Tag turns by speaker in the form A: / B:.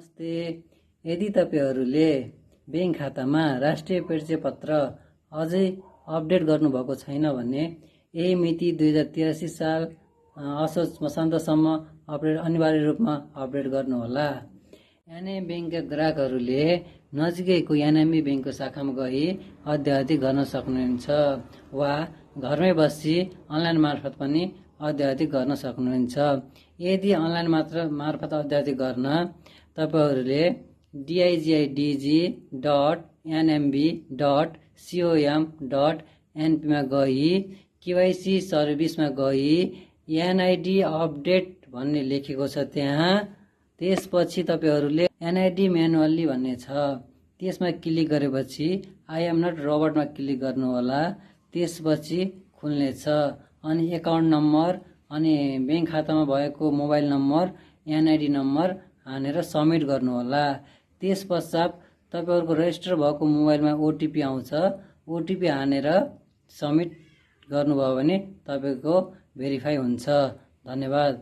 A: नमस्ते। यदि तपाईहरूले बैंक खातामा राष्ट्रिय परिचय पत्र अझै अपडेट गर्नुभएको छैन भने यही मिति 2083 साल असोज मसान्तसम्म अनिवार्य रूपमा अपडेट गर्नुहोला। एनएम बैंकका ग्राहकहरूले नजिकैको एनएमबी बैंकको शाखामा गई अद्यावधि गर्न सक्नुहुन्छ वा घरमै बसी अनलाइन मार्फत पनि अद्यावधि गर्न सक्नुहुन्छ। यदि अनलाइन मार्फत अद्यावधि गर्न तपाईहरूले digig.nmb.com.np मा गई केवाइसी सर्भिसमा गई एनआइडी अपडेट भन्ने लेखेको छ त्यहाँ। त्यसपछि तपाईहरूले एनआइडी म्यानुअली भन्ने छ त्यसमा क्लिक गरेपछि आई एम नट रोबोटमा क्लिक गर्नुहोला। त्यसपछि खुल्नेछ अनि एकाउन्ट नम्बर अनि बैंक खातामा भएको मोबाइल नम्बर एनआइडी नम्बर हानेर सबमिट गर्नुहोला। त्यसपश्चात तपाईहरुको रेजिस्टर भएको मोबाइलमा ओटिपी आउँछ। ओटिपी हानेर सबमिट गर्नुभयो भने तपाईको भेरिफाई हुन्छ। धन्यवाद।